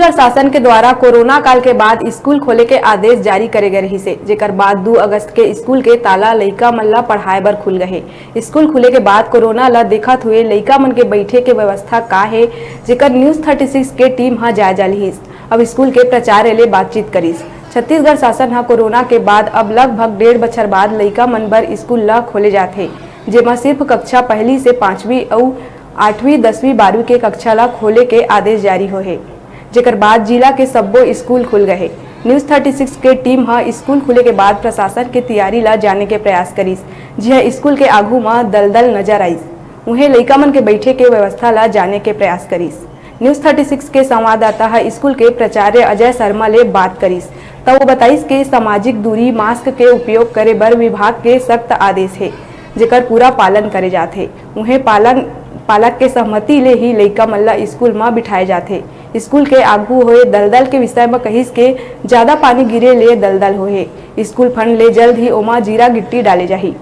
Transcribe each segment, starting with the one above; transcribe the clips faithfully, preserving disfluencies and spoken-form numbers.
प्रशासन के द्वारा कोरोना काल के बाद स्कूल खोले के आदेश जारी करे गए रहिस हे, जेकर बाद दू अगस्त के स्कूल के ताला लइका मन ला पढ़ाए बर खुल गए हे। स्कूल खुले के बाद कोरोना ला देखत हुए लइका मन के बैठे के व्यवस्था का हे, जेकर न्यूज़ थर्टी सिक्स के टीम ह जायजा लिहिस। अब स्कूल के प्राचार्य ले बातचीत करिस। छत्तीसगढ़ शासन ह कोरोना के बाद अब लगभग डेढ़ बछर बाद लइका मन बर स्कूल ला खोले जात हे, जेमा सिर्फ कक्षा पहली से पाँचवीं अउ आठवीं, दसवीं, बारहवीं के कक्षा ला खोले के आदेश जारी होए हे, जेकर बाद जिला के सब्बो स्कूल खुल गए हे। न्यूज़ थर्टी सिक्स के टीम ह स्कूल खुले के बाद प्रशासन के तैयारी ला जाने के प्रयास करिस, जिहां स्कूल के आगू म दलदल नजर आइस। उहें, लइका मन के बैठे के व्यवस्था ला जाने के प्रयास करिस। न्यूज़ थर्टी सिक्स के संवाददाता ह स्कूल के प्राचार्य अजय शर्मा ले बात करिस, त वो बताइस के सामाजिक दूरी, मास्क के उपयोग करे बर विभाग के सख्त आदेश हे, जेकर पूरा पालन करे जात हे। उहें, पालन, पालक के सहमति ले ही लइका मन ला स्कूल म बिठाए जात हे। स्कूल के आगू होए दलदल के विषय म कहिस के जादा पानी गिरे ले दलदल होए हे। स्कूल फंड ले जल्द ही ओमा जीरा गिट्टी डाले जाही।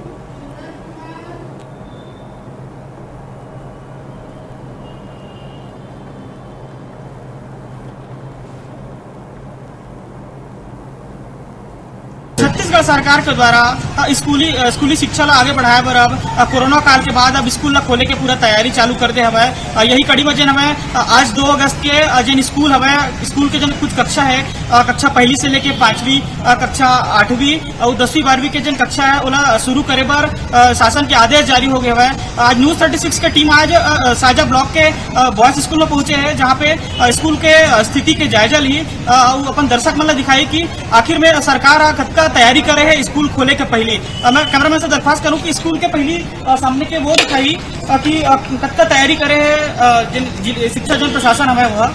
छत्तीसगढ़ सरकार के द्वारा, अ, स्कूली, अ, स्कूली शिक्षा ला आगे बढ़ाए बर अब, अ, कोरोना काल के बाद अब स्कूल ला खोले के पूरा तैयारी चालू कर दे हवय। अ, यही कड़ी म जेन हवय, अ, आज दो अगस्त के, अ, जेन स्कूल हवय, स्कूल के जेन कुछ कक्षा है, अ, कक्षा पहली से लेके पाँचवीं, अ, कक्षा आठवीं अउ दसवीं बारहवीं के जेन कक्षा है, ओला शुरू करे बर, अ, शासन के आदेश जारी हो गए हवय। आज न्यूज़ थर्टी सिक्स के टीम आज, अ, अ, साजा ब्लॉक के, अ, बॉयज स्कूल में पहुंचे हैं, जहां पे, अ, स्कूल के, अ, स्थिति के जायजा ली, अ, अउ अपन दर्शक मन ला दिखाई कि आखिर में सरकार ह कतका तैयारी करे है स्कूल खोले के पहली। अ, मैं कैमरामैन से दरख्वास्त करूं कि स्कूल के पहली, अ, सामने के वो दिखाई, अ, कि, अ, कतका तैयारी करे है, अ, जिन, जिन, शिक्षा जन प्रशासन हमें हुआ।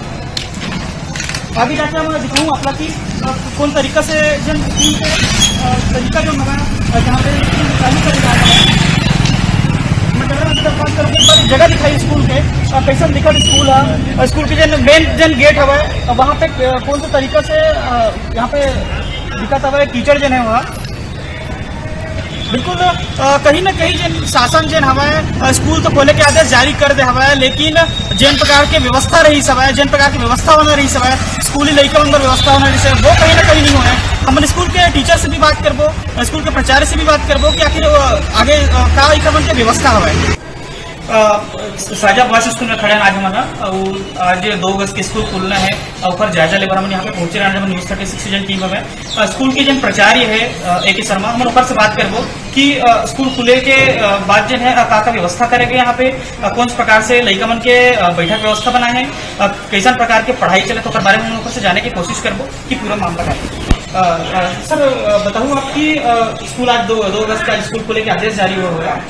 अभी जाके मैं दिखाऊं आप लोग कि, अ, कौन तरीका से जन स्कूल के, अ, तरीका जो हमारा, अ, जहाँ पे स्कूल चालू करे जा रहा है। मैं कैमरामैन से दरख्वास्त करूं कि एक बार जगह दिखाई स्कूल के, अ, कैसन दिखत स्कूल है, अ, स्कूल के जन मेन जन गेट हवा है, अ, वहाँ पे, अ, कौन सा तरीका से, अ, यहाँ पे दिक्कत आ रहा है, कीचड़ जन है वहाँ। बिल्कुल, अ, कहीं ना कहीं जेन शासन जेन हवय, अ, स्कूल तो खोले के आदेश जारी कर दे हवय, लेकिन जेन प्रकार के व्यवस्था रही हवय, जेन प्रकार के व्यवस्था बना रही हवय, स्कूली लइका मन बर व्यवस्था बना रही हवय, वो कहीं ना कहीं नहीं होय। हमन स्कूल के टीचर से भी बात करबो, स्कूल के प्राचार्य से भी बात करबो कि आखिर, अ, आगे, अ, का इकर मन के व्यवस्था हवय। अ, साजा बॉयज स्कूल में खड़े हैं आज हमन ह, अउ आज दो अगस्त के स्कूल खुलना है, अउ ओकर जायजा लेबर हमन यहाँ पे पहुंचे रहना है, हमन न्यूज़ थर्टी सिक्स जन टीम हमें। अ, स्कूल के जन प्राचार्य है, अ, ए के शर्मा, हमन ओकर से बात करबो कि, अ, स्कूल खुले के, अ, बाद जन है, अ, का का व्यवस्था करे गए यहाँ पे, अ, कौन से प्रकार से लइका मन के, अ, बैठक व्यवस्था बना है, अ, कैसन प्रकार के पढ़ाई चले, तो ओकर बारे में हम ओकर से जाने की कोशिश करबो कि पूरा मामला का है। अ, अ, सर, अ, बताऊँ आपकी, अ, स्कूल आज दो, दो अगस्त का स्कूल खुले के आदेश जारी हुआ है। अ,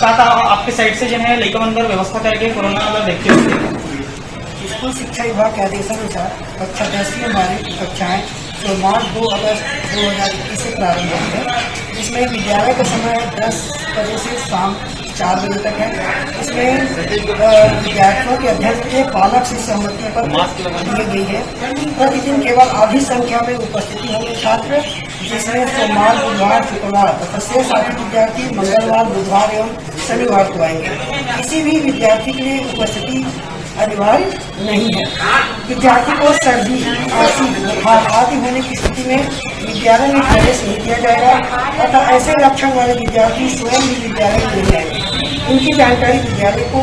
का, का आपके साइड से जो है लइका मन बर व्यवस्था करके कोरोना वाला देखते हुए? स्कूल शिक्षा विभाग के आदेशानुसार कक्षा दसवीं और बारहवीं की कक्षाएं सोमवार दो अगस्त दो हज़ार इक्कीस से प्रारंभ होंगे, जिसमें विद्यालय का समय दस बजे से शाम चार बजे तक है। इसमें, अ, विद्यार्थियों के अध्यक्ष के पालक से सहमति पर दिए गई है। प्रतिदिन केवल आधी संख्या में उपस्थिति होंगे छात्र, जिसमें सोमवार, बुधवार, शुक्रवार तथा शेष आदि विद्यार्थी मंगलवार, बुधवार एवं शनिवार को आएंगे। किसी भी विद्यार्थी के लिए उपस्थिति अनिवार्य नहीं है। विद्यार्थी को सर्दी, खांसी, बुखार आदि होने की स्थिति में विद्यालय में प्रवेश नहीं किया जाएगा तथा ऐसे लक्षण वाले विद्यार्थी स्वयं भी विद्यालय में नहीं आएंगे। इनकी जानकारी विद्यालय को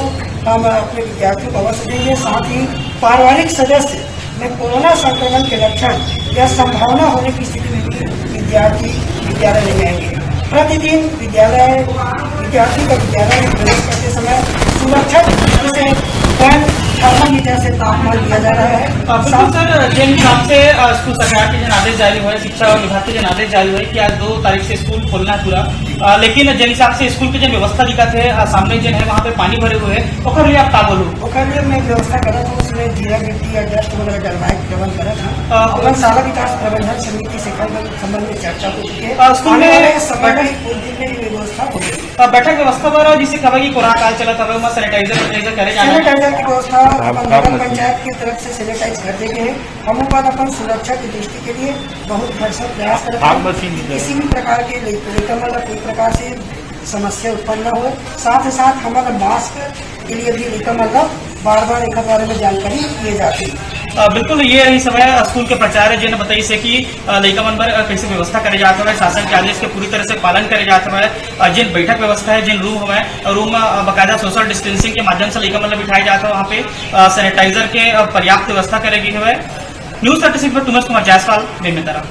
हम अपने विद्यार्थियों को अवश्य देंगे। साथ ही पारिवारिक सदस्य में कोरोना संक्रमण के लक्षण या संभावना होने की स्थिति में भी विद्यार्थी विद्यालय नहीं आएंगे। प्रतिदिन विद्यालय, विद्यार्थी का विद्यालय में प्रवेश करते समय सुरक्षा दृष्टि से पेन, थर्मामीटर से तापमान लिया जा रहा है। अ, बिल्कुल सर, जिन हिसाब से, अ, स्कूल सरकार के जन आदेश जारी हुए, शिक्षा विभाग के जन आदेश जारी हुए कि आज दो तारीख से स्कूल खोलना है पूरा, अ, लेकिन जिन हिसाब से स्कूल के जन व्यवस्था दिखत है, अ, सामने जन है वहाँ पे पानी भरे हुए है, ओकर लिए आप का बोलू? ओकर लिए मैं व्यवस्था करत हूँ, उसमें जीरा गिट्टी या डस्ट वगैरह डलवाए के प्रबंध करत हूँ। अ, अपन शाला विकास प्रबंधन समिति से कल संबंध में चर्चा हो चुकी है। अ, स्कूल आने में वाले समय में उस दिन में ये व्यवस्था होगी। अ, बैठक व्यवस्था बर जैसे कहा कि कोरोना काल चलत हवे, ओमा सैनिटाइजर वैनिटाइजर करे जाना है। सैनिटाइजर की व्यवस्था अपन नगर पंचायत की तरफ से सैनिटाइज कर देते हैं। हम अपन, अपन सुरक्षा की दृष्टि के लिए बहुत भरसक प्रयास करते हैं। किसी भी प्रकार के ले-, लेकर मतलब कोई प्रकार से समस्या उत्पन्न ना हो। साथ ही साथ हमारा मास्क के लिए भी लेकर मतलब बार बार एक बारे में जानकारी दिए जाते हैं। अ, बिल्कुल, ये रहिस हवय स्कूल के प्राचार्य, जेन बताइस हे कि, अ, लइका मन बर, अ, कइसे व्यवस्था करे जात हवय, शासन के आदेश के पूरी तरह से पालन करे जात हवय। अ, जेन बैठक व्यवस्था हे, जेन रूम हवय, अ, रूम म, अ, बाकायदा सोशल डिस्टेंसिंग के माध्यम से लइका मन ल बिठाए जात हवय, वहाँ पे, अ, सैनिटाइजर के, अ, पर्याप्त व्यवस्था करे गे हवय। न्यूज़ थर्टी सिक्स बर उमेश कुमार जायसवाल, बेमेतरा।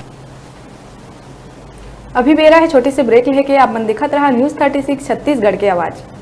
अभी बेरा हे छोटे से ब्रेक लेके, आप मन देखत रहा न्यूज़ थर्टी सिक्स छत्तीसगढ़ के आवाज़।